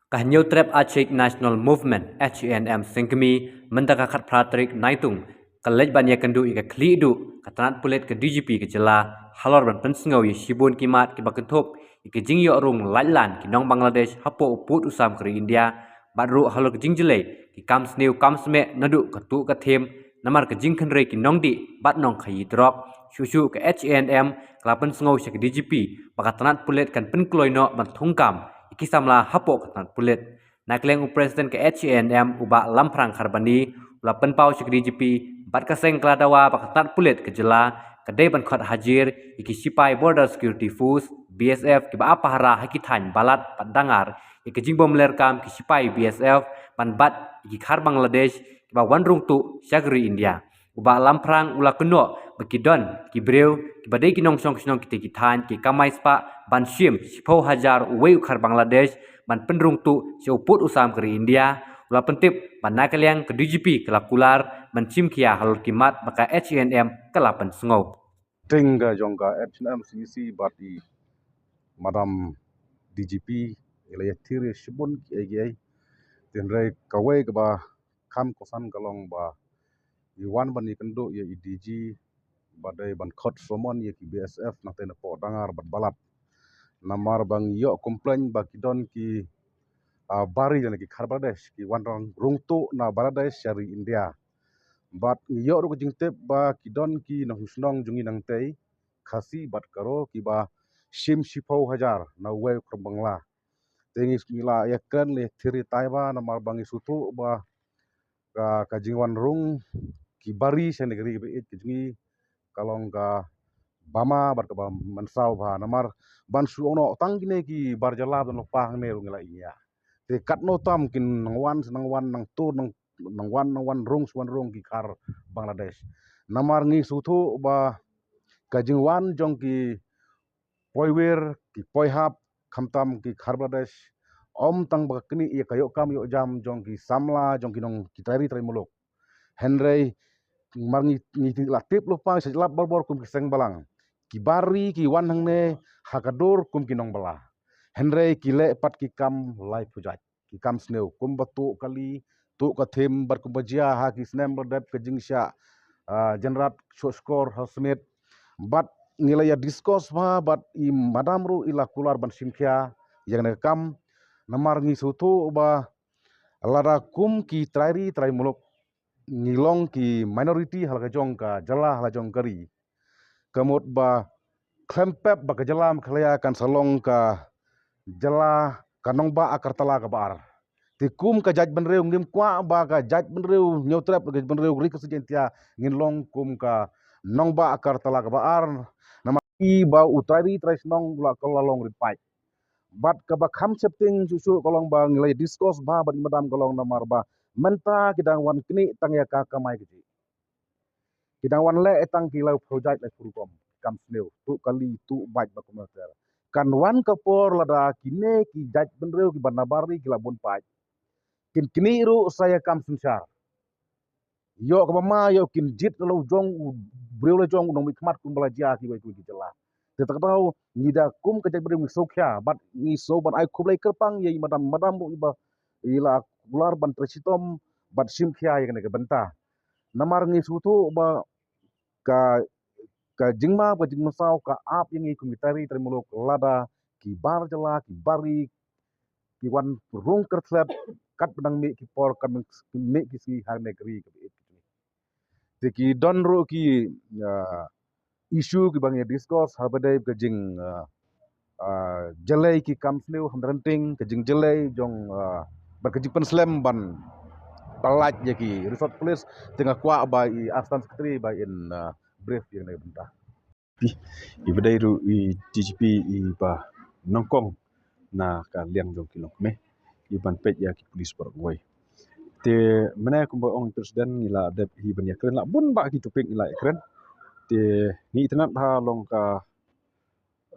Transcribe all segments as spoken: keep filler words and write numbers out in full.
Ka Hynñiewtrep Achik National Movement, H A N M, Sengkmie, mynta ka khatphra tarik Naitung, ka leit ban ïakynduh ïa ka khlieh duh ka tnat pulit ka D G P ka jylla, halor ban pynsngew ïa shibun ki mat kiba kynthup ïa ka jingïoh rung laitlan ki nong Bangladesh hapoh u pud u sam ka ri India, bad ruh halor ka jingjlei ki kam sniew kam smeh naduh ka tuh ka thiem, namar ka jingkhynrei ki nongdih bad nongkhaïi drok. Shuh shuh ka H A N M ka la pynsngew sha ka D G P ba ka tnat pulit kan pynkloi noh ban thungkam ïa ki samla hapoh ka tnat pulit. Na ka liang u President ka H A N M, u Bah Lamphrang Kharbani, u la pynpaw sha ka D G P, bad ka seng ka la dawa ba ka tnat pulit ka jylla ka dei ban khot hajir ïa ki sipai Border Security Force, B S F, kiba ap pahara ha ki thaiñ Balat bad Dangar, ïa ka jingbym ler kam ki sipai B S F ban bat ïa ki khar Bangladesh kiba wan rung tuh sha ka ri India. U Bah Lamphrang u la kynnoh ba ki don ki briew kiba dei ki nongshong shnong kitei ki thaiñ ki kamai spah ban shim shiphew hajar uwei u khar Bangladesh ban pynrung tuh sha u pud u sam ka ri India. U la pyntip ba na ka liang ka D G P ka la kular ban shim khia halor ki mat ba ka H A N M ka la pynsngew. Ting ka jong ka H A N M C E C bad i Madam D G P, i la ïathir ïa shibun kiei kiei. Hynrei kawei kaba kham kongsan ka long ba i wan ban ïakynduh ïa i D G ba dei ban khot summon ïa ki B S F nangtei napoh Dangar bad Balat. Namar ba ngi ïoh complain ba ki don ki, ah, bari lane ki khar Bangladesh ki wan rung tuh na Bangladesh sha ri India. Bad ngi ïoh ruh ka jingtip ba ki don ki nongshnong jong ngi nangtei, Khasi bad Garo, kiba shim shiphew hajar na uwei u khar Bangla. Te ngi, ngi la ïakren, la ïathir ïatai bha namar ba ngi sngewthuh ba ka, ka jingwan rung ki bari sha kane ka ri kaba ïeit ka jong ngi ka long kaba ma bad kaba mynsaw bha, namar ban shu ong noh tang kine ki bar jylla ba don lypa hangne ruh ngi la ïa. Te katno tam kin nang wan, nang wan, nang tur, nang, nang wan, nang wan rung, wan rung ki khar Bangladesh. Namar ngi sngewthuh ba ka jingwan jong ki poiwir, ki poihap, khamtam ki khar Bangladesh, ym tang ba ka knieh ïa ka ïoh kam ïoh jam jong ki samla, jong ki nong, ki trai ri trai muluk. Hynrei mar ngi, ngi la tip lypa, sha jyllap barabor kum ki seng balang, ki bari ki wan hangne ha ka dur kum ki nongbylla. Hynrei ki leh pat ki kam laiphew jait, ki kam sniew, kumba tuh kali, tuh ka thiem, bad kumba jia ha ki snem ba la dep ka jingshah, ah, jynrat, shoh shkor ha Smit. Bad ngi la ïa discuss bha, bad i Madam ruh i la kular ban shim khia ïa kane ka kam. Namar ngi sngewthuh ba lada kum ki trai ri trai muluk ngi long ki minority ha la ka jong ka jylla, ha la jong ka ri, ka mut ba khlem pep ba ka jylla Meghalaya kan sa long ka jylla, ka nongbah Agartala kaba ar. Te kum ka jaitbynriew ngim kwah ba ka jaitbynriew Hynñiewtrep, ka jaitbynriew Ri Khasi Jaiñtia ngin long kum ka nongbah Agartala kaba ar. Namar i ba u trai ri trai shnong u la, ka la long rit paid. Bad kaba kham sheptieng shuh shuh ka long ba ngi la discuss bha bad i Madam ka long namar ba mynta ki dang wan knieh tang ïa ka kamai kajih. Ki dang wan leh tang ki laiphew jait, laiphew rukom kam sniew, tuh kali, tuh bait, bad kumta ter. Kan wan ka por lada kine ki jaitbynriew kiba nabar ri ki la bun paid, kin knieh ruh sa ïa kam synshar. Ïoh kaba ma, ïoh kin jied la u jong u briew la jong u nongmihkhmat kumba la jia kiwei kiwei ki jylla. Te kata ka daw ngi da kum ka jaitbynriew ngi sngewkhia bad ngi sngew ban ai khublei kyrpang ïa i Madam, Madam ruh iba i la kular ban trei shitom bad shim khia ïa kane ka bynta. Namar ngi sngewthuh ba ka, ka jingma, ka jingmynsaw ka ap ïa ngi kum ki trai ri trai muluk lada ki bar jylla, ki bar ri ki wan rung kyrthlep katba dang mih ki por, katba mih ki sngi ha kane ka ri kaba ïeit ka jong ngi. Te ki don ruh ki, ah, issue kiba ngi discuss ha kaba ïadei ka jing, ah, ah, jlei ki kam sniew, home renting, ka jingjlei jong, ah, bad ka jingpynslem ban pyllait ïa ki resort police. Te nga kwah ba i Assistant Secretary ba in, ah, brief ïa kane ka bynta. Pi, iba dei ruh i D G P iba nyngkong na ka liang jong ki longkmie, iban peit ïa ki police baroh kawei. Te mynne kumba ong i President, ngi la dep hi ban ïakren, la bun bah ki topic ngi la ïakren. Te ngi itynnad bha long ka,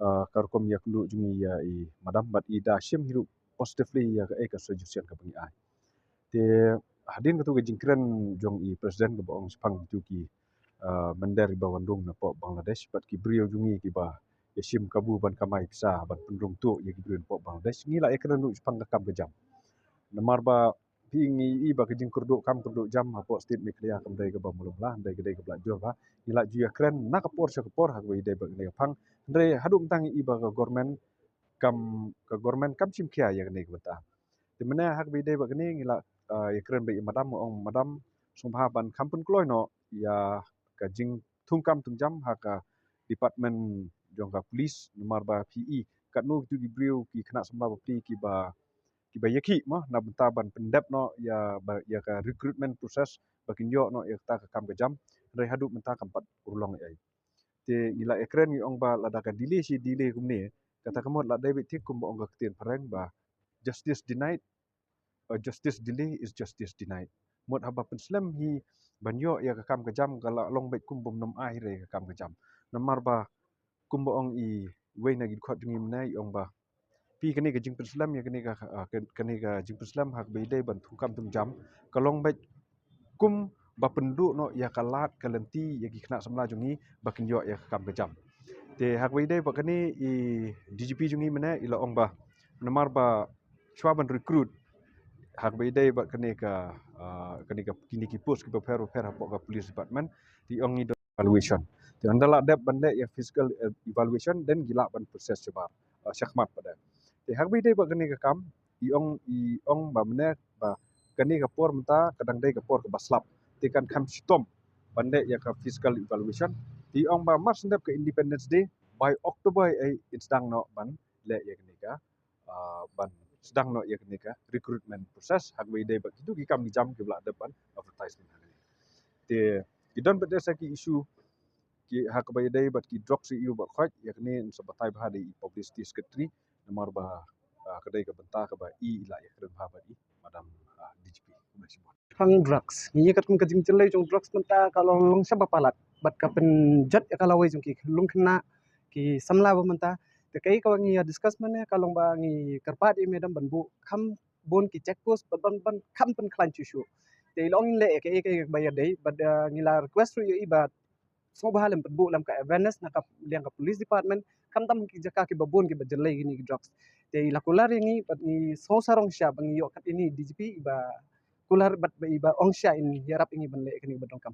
ah, ka rukom ïakynduh jong ngi ïa i Madam, bad i da shim hi ruh positively ïa kaei ka suggestion kaba ngi ai. Te hadien katu ka jingkren jong i President kaba ong shaphang kitu ki, ah, mynder iba wan rung napoh Bangladesh bad ki briew jong ngi kiba ïashim kabu ban kamai pisa ban pynrung tuh ïa ki briew napoh Bangladesh, ngi la ïakren ruh shaphang ka kam ka jam. Namar ba phi ngi i ba ka jingkyrduh kam kyrduh jam hapoh state Meghalaya kam dei kaba mlum la, dei ka dei kaba la jur ba ngi la ju ïakren na ka por sha ka por ha kaba ïadei bad kane ka phang. Hynrei haduh mynta ngi i ba ka government kam, ka government kam shim khia ïa kane ka bynta. Te mynne ha kaba ïadei bad kane ngi la, ah, ïakren bad i madam, ong madam sngewbha ban kham pynkloi noh ïa ka jingthungkam thungjam ha ka department jong ka police, namar ba phi i katno kitu ki briew ki khynnah samla bapli kiba kiba ïakhih mo na bynta ban pyndep noh ïa ba, ïa ka recruitment process ba kin ïoh noh ïa kata ka kam ka jam. Hynrei haduh mynta kam pat urlong ei. Te ngi la ïakren ngi ong ba lada ka delay shi delay kumne, kata ka mut la dei beit thik kumba ong ka ktien phareng ba justice denied, uh, justice delay is justice denied. Mut haba pynslem hi ban ïoh ïa ka kam ka jam ka la long beit kum bym nym ai re ïa ka kam ka jam. Namar ba kumba ong i wei na ki dkhot jong ngi mynne i ong ba phi kane ka jingpynslem ïa kane ka, ah, ka-, kane ka jingpynslem ha kaba ïadei ban thungkam thungjam ka long beit kum ba pynduh noh ïa ka lad ka lynti ïa ki khynnah samla jong ngi ba kin ïoh ïa ka kam ka jam. Te ha kaba ïadei bad kane i D G P jong ngi mynne i la ong ba namar ba shuwa ban recruit ha kaba ïadei bad kane ka, ah, kane ka kine ki post kiba pher ba pher hapoh ka police department te i ong ngi don evaluation. Te ynda la dep ban leh ïa physical, eh, evaluation then ki lah ban process shabar, ah, shakhmat pat de. Te ha kaba ïadei bad kane ka kam i ong, i ong ba mynne ba kane ka por mynta ka dang dei ka por kaba slap. Te kan kham shitom ban leh ïa ka physical evaluation. Te i ong ba mar shen dep ka Independence Day by October ei in sdang noh ban leh ïa kane ka, ah, ban sdang noh ïa kane ka recruitment process ha kaba ïadei bad kitu ki kam ki jam kiba la dep ban advertisement ha kane. Te ki don pat de sa ki issue ki ha kaba ïadei bad ki drugs issue ba khoit ïa kane yn sa batai bha da i publicity secretary namar ba, ah, ka dei ka bynta kaba i la ïakren bha bad i madam, ah, D G P. Khublei shibun. Tang drugs. Ngi ïa katkum ka jingjyllei jong drugs mynta ka long long shaba palat bad ka pynjot ïa ka lawei jong ki longkhynnah ki samla ba mynta. Te kaei kaba ngi ïa discuss mynne ka long ba ngi kyrpad ïa i madam ban buh kham bun ki check post bad ban, ban kham pynkhlaiñ shuh shuh. Te i la ong in leh ïa kaei kaei kaba ïadei bad, ah, ngi la request ruh ïa i ba sngewbha lem pynbuh lem ka awareness na ka liang ka police department khamtam ki jaka kiba bun kiba jyllei kine ki drugs. Te i la kular ïa ngi bad ngi sngew sarong sha ba ngi ïoh kat ine i D G P iba kular bad ba iba ong sha in ïarap ïa ngi ban leh kane ba donkam.